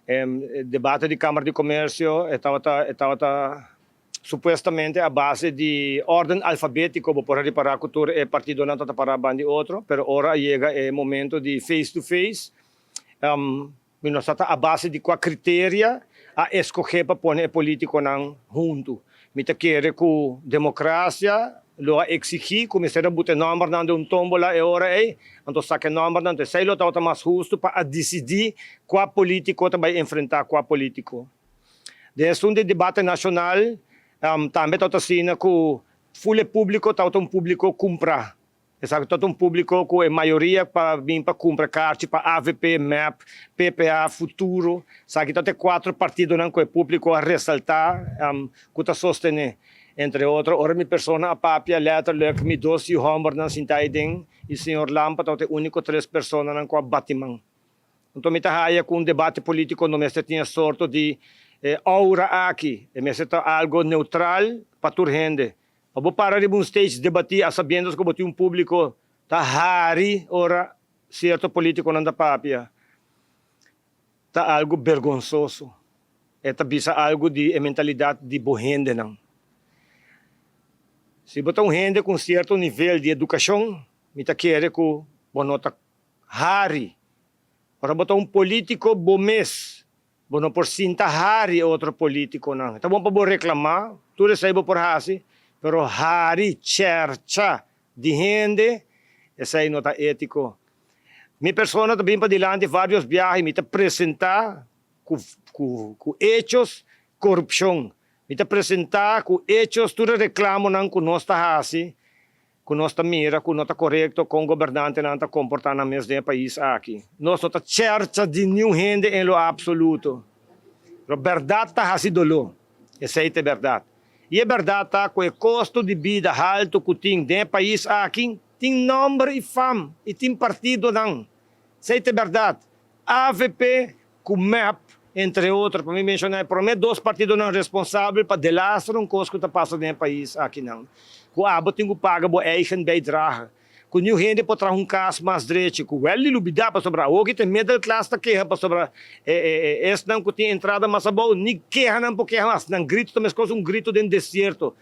Debate di Camara di Comercio e tabata e tabata supuestamente a base di orden alfabetico. Bo por a ripara cu tur e partidonan ta para banda di otro, pero ora a yega e momento di face to face, mi no sa ta a base di cua criteria a escoge pa pone e politiconan hunto. Mi ta kere cu democracia lo a exigi cu mester a buta e nombernan den un tombola e ora ey, anto saca e nombernan, anto esey lo tabata mas husto pa a dicidi cua politico ta bay enfrenta cua politico. Den esun di debate nacional tambe tabata asina cu ful e publico tabata un publico cumpra. Esaki ta un publico cu e mayoria pa bin pa cumpra carchi pa avp, mep, PPA, Futuro. Esaki ta e cuatro partidonan cu e publico a resalta cu ta sostene. Entre otro, ora mi persona a papia, letterlijk mi dos yiu hombernan sinta eyden y señor Lampe ta e unico tres personanan cu a bati man. Anto mi ta haya cu un debate politico no mester tin e sorto di aura aki. E mester ta algo neutral pa tur hende. Pa bo para riba un stage debati a sabiendas cu bo tin un publico ta hari ora cierto politiconan ta papia, ta algo bergonsoso. E ta bisa algo di e mentalidad di bo hendenan. Si bo ta un hende cu un cierto nivel di educacion, mi ta kere cu bo no ta hari. Ora bo ta un politico bo mes, bo no por sinta hari otro politiconan. Ta bon pa bo reclama, tur esey bo por haci, pero hari, chercha di hende, esey no ta etico. Mi persona ta bin padilanti varios biaha y mi ta presenta cu hechos corupcion. Mi ta presenta cu hechos tur e reclamonan cu nos ta haci, cu nos ta mira cu no ta corecto con gobernantenan ta comporta nan mes den e pais aki. Nos no ta chercha di niun hende en lo absoluto. Pero berdad ta haci dolo. Esey ta e berdad. Y e berdad ta cu e costo di bida halto cu tin den e pais aki tin nomber y fam y tin partidonan. Esey ta e berdad. Avp cu mep, entre otro, pa mi menciona e prome dos partidonan responsabel pa delastra un cos cu ta pasa den e pais akinan. Cu abo tin cu paga bo eigen bijdrage. Cu niun hende por traha un cas mas drechi. Cu wel di lubida pasobra awoki ta e middelklas ta keha pasobra esnan cu tin entrada mas abou ni keha nan por keha mas. Nan grito ta mescos un grito den desierto.